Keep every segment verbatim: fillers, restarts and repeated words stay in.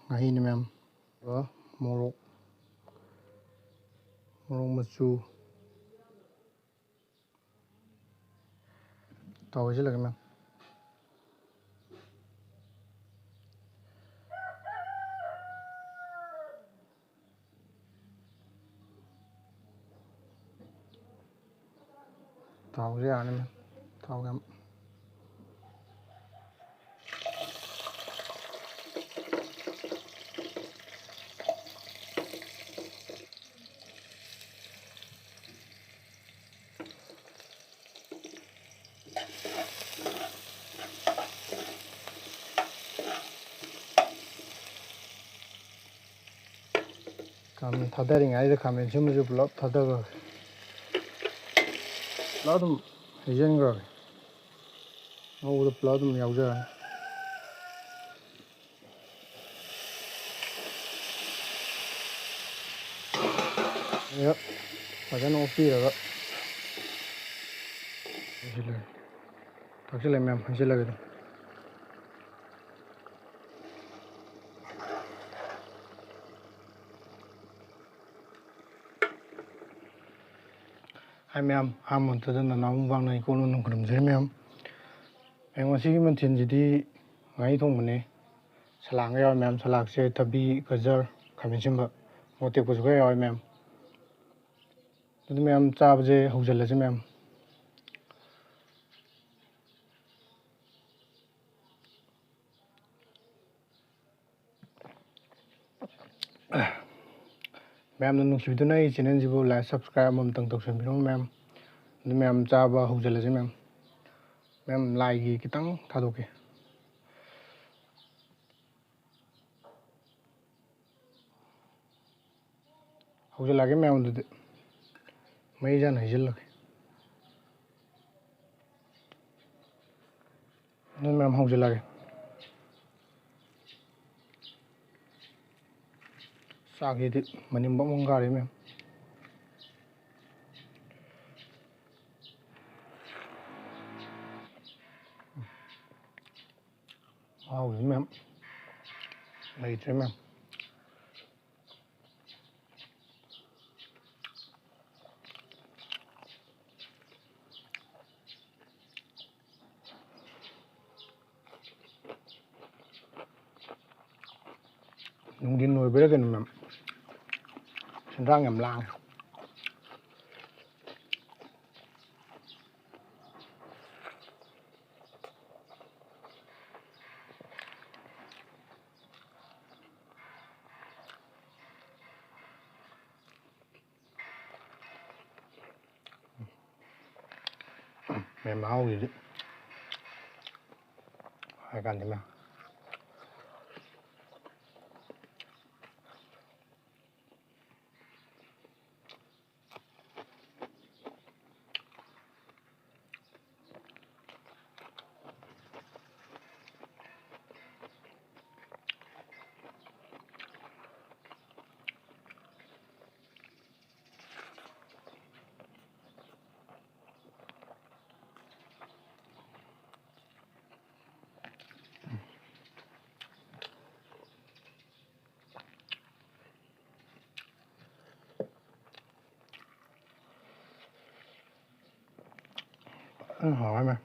ꯉꯥꯍꯤꯅꯦ ꯃꯌꯥꯝ꯫ ꯑꯗꯨꯒ ꯃꯣꯔꯣꯛ, ꯃꯣꯔꯣꯛ ꯃꯆꯨ꯫ ꯊꯥꯎ ꯍꯩꯖꯤꯜꯂꯒꯦ ꯃꯌꯥꯝ꯫ ꯊꯥꯎꯁꯦ ꯌꯥꯔꯅꯤ ꯃꯌꯥꯝ꯫ ꯊꯥꯎ ꯌꯥꯝ ꯈꯥꯃꯦꯟ ꯊꯥꯗꯔꯤꯉꯩꯗ ꯈꯥꯃꯦꯟ ꯑꯁꯤꯟꯕꯁꯨ ꯄꯨꯂꯞ ꯊꯥꯗꯈ꯭ꯔꯒꯦ꯫ ꯄꯨꯂꯞ ꯑꯗꯨꯝ ꯍꯩꯖꯤꯟꯈ꯭ꯔꯒꯦ꯫ ꯉꯧꯕꯗ ꯄꯨꯂꯞ ꯑꯗꯨꯝ ꯌꯥꯎꯖꯔꯅꯤ꯫ ꯑꯗꯨꯒ ꯐꯖꯅ ꯑꯣꯠꯄꯤꯔꯒ ꯍꯩꯖꯤꯜꯂꯒꯦ꯫ ꯊꯥꯛꯆꯤꯜꯂꯦ ꯃꯌꯥꯝ, ꯍꯩꯖꯤꯜꯂꯒꯦ ꯑꯗꯨꯝ꯫ ꯍꯥꯏ ꯃꯌꯥꯝ, ꯑꯍꯥꯟꯕ ꯃꯛꯇꯗ ꯅꯅꯥꯎ ꯃꯨꯛꯕꯥꯡꯅ ꯏꯀꯣꯟ ꯀꯣꯟꯅ ꯈꯨꯔꯨꯝꯖꯔꯤ ꯃꯌꯥꯝ꯫ ꯃꯌꯥꯝ, ꯉꯁꯤꯒꯤ ꯃꯊꯦꯜꯁꯤꯗꯤ ꯉꯥꯍꯩ ꯊꯣꯡꯕꯅꯦ꯫ ꯁꯂꯥꯠꯀ ꯌꯥꯎꯔꯦ ꯃꯌꯥꯝ, ꯁꯂꯥꯠꯁꯦ ꯊꯕꯤ, ꯒꯖꯔ, ꯈꯥꯃꯦꯟ ꯑꯁꯤꯟꯕ, ꯃꯣꯔꯣꯛ ꯑꯇꯦꯛꯄꯁꯨ ꯈꯔ ꯌꯥꯎꯔꯦ ꯃꯌꯥꯝ꯫ ꯑꯗꯨꯗꯤ ꯃꯌꯥꯝ ꯆꯥꯕꯁꯦ ꯍꯧꯖꯤꯜꯂꯁꯤ ꯃꯌꯥꯝ꯫ ꯃꯌꯥꯝꯅ ꯅꯨꯡꯁꯤꯕꯤꯗꯨꯅ ꯑꯩ ꯆꯦꯅꯦꯜꯁꯤꯕꯨ ꯂꯥꯏꯛ, ꯁꯕꯁꯀ꯭ꯔꯥꯏꯕ ꯑꯃꯃꯝꯇꯪ ꯇꯧꯁꯟꯕꯤꯔꯝꯃꯨ ꯃꯌꯥꯝ꯫ ꯑꯗꯨ ꯃꯌꯥꯝ ꯆꯥꯕ ꯍꯧꯖꯤꯜꯂꯁꯤ ꯃꯌꯥꯝ꯫ ꯃꯌꯥꯝ ꯂꯥꯏꯒꯤ ꯈꯤꯇꯪ ꯊꯥꯗꯣꯛꯀꯦ꯫ ꯍꯧꯖꯤꯜꯂꯛꯑꯒꯦ ꯃꯌꯥꯝ ꯑꯗꯨꯗꯤ꯫ ꯃꯩꯁꯦ ꯍꯥꯟꯅ ꯍꯩꯖꯤꯜꯂꯒꯦ꯫ ꯑꯗꯨ ꯃꯌꯥꯝ ꯍꯧꯖꯤꯜꯂꯒꯦ꯫ ꯆꯥꯛꯁꯤꯗꯤ ꯃꯅꯤꯟ ꯕꯪ ꯕꯪ ꯀꯥꯔꯤ ꯃꯌꯥꯝ꯫ ꯃꯍꯥꯎꯁꯤ ꯃꯌꯥꯝ꯫ ꯂꯩꯇ꯭ꯔꯦ ꯃꯌꯥꯝ꯫ ꯅꯨꯡꯊꯤꯟ ꯑꯣꯏꯕꯩꯔꯥ ꯀꯩꯅꯣ ꯃꯌꯥꯝ, ꯁꯦꯟꯗ꯭ꯔꯥꯡ ꯌꯥꯝ ꯂꯥꯡꯉꯦ꯫ ꯃꯦꯝ ꯃꯍꯥꯎꯒꯤꯗꯤ ꯍꯥꯏ ꯀꯥꯟꯗ ꯃꯌꯥꯝ꯫ ꯐꯖꯅ ꯍꯥꯎꯔꯦ ꯃꯦꯝ꯫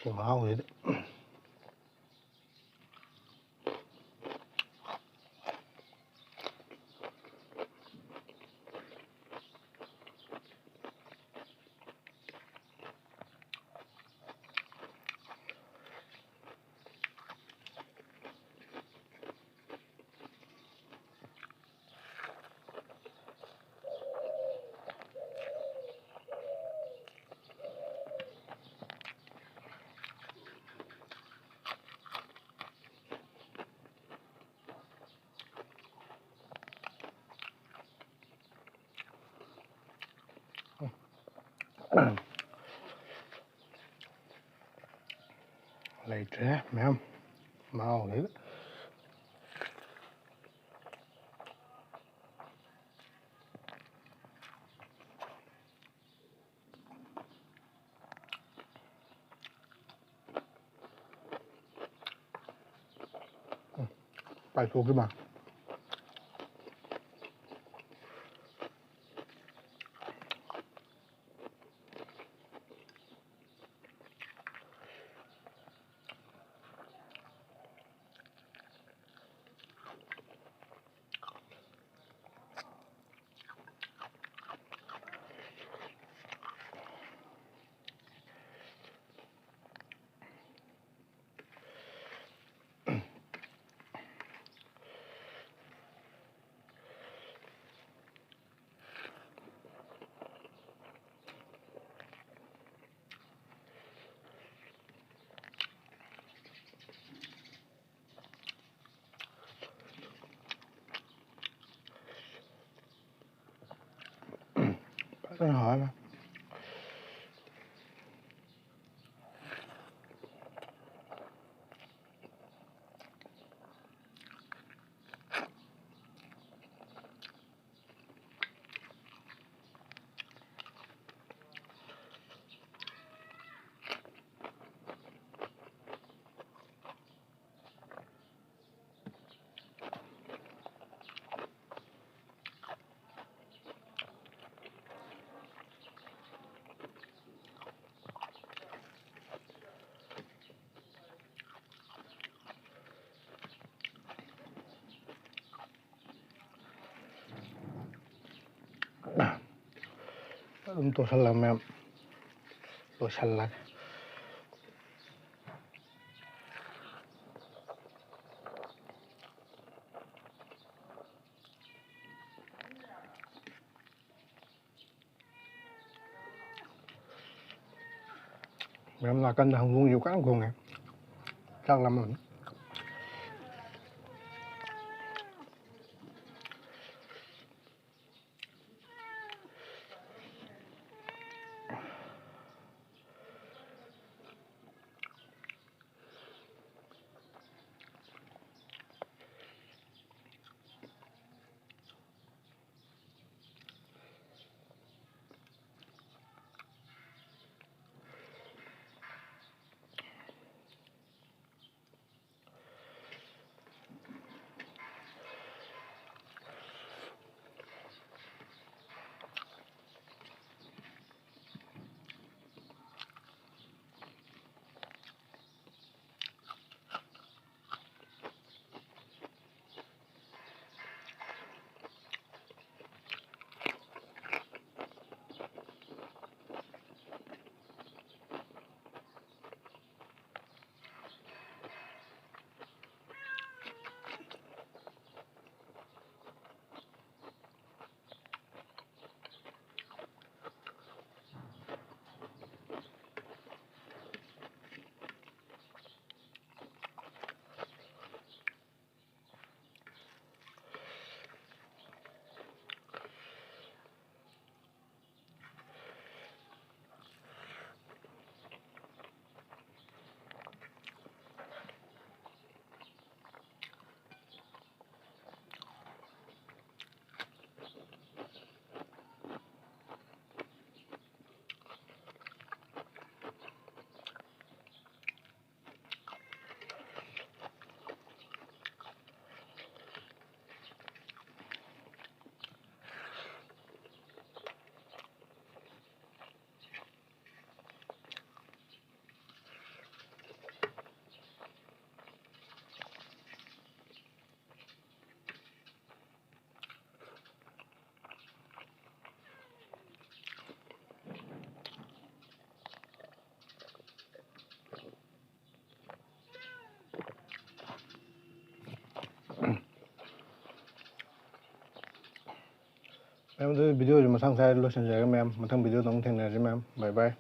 ꯁꯤ ꯃꯍꯥꯎꯁꯤꯗꯤ꯫ ꯂꯩꯇ꯭ꯔꯦ ꯃꯌꯥꯝ ꯃꯍꯥꯎꯁꯤꯗ꯫ ꯎꯝ, ꯄꯥꯏꯊꯣꯛꯈꯤꯕ꯫ ꯐꯖꯅ ꯍꯥꯎꯔꯦ꯫ ꯑꯗꯨꯝ ꯇꯣꯠꯁꯜꯂꯒ ꯃꯌꯥꯝ ꯂꯣꯏꯁꯜꯂꯒꯦ꯫ ꯃꯌꯥꯝ ꯅꯥꯀꯟꯗ ꯍꯧꯗꯣꯡꯁꯨ ꯀꯟꯅ ꯈꯣꯡꯉꯦ꯫ ꯆꯥꯛ ꯂꯥꯝꯃꯝꯃꯅꯤ꯫ ꯃꯌꯥꯝ, ꯑꯗꯨꯗꯤ video ꯁꯦ ꯃꯊꯪ ꯁ꯭ꯋꯥꯏꯗ ꯂꯣꯏꯁꯤꯟꯖꯔꯒꯦ ꯃꯌꯥꯝ꯫ ꯃꯊꯪ video ꯗ ꯑꯃꯨꯛ ꯊꯦꯡꯅꯔꯁꯤ ꯃꯌꯥꯝ꯫ Bye bye꯫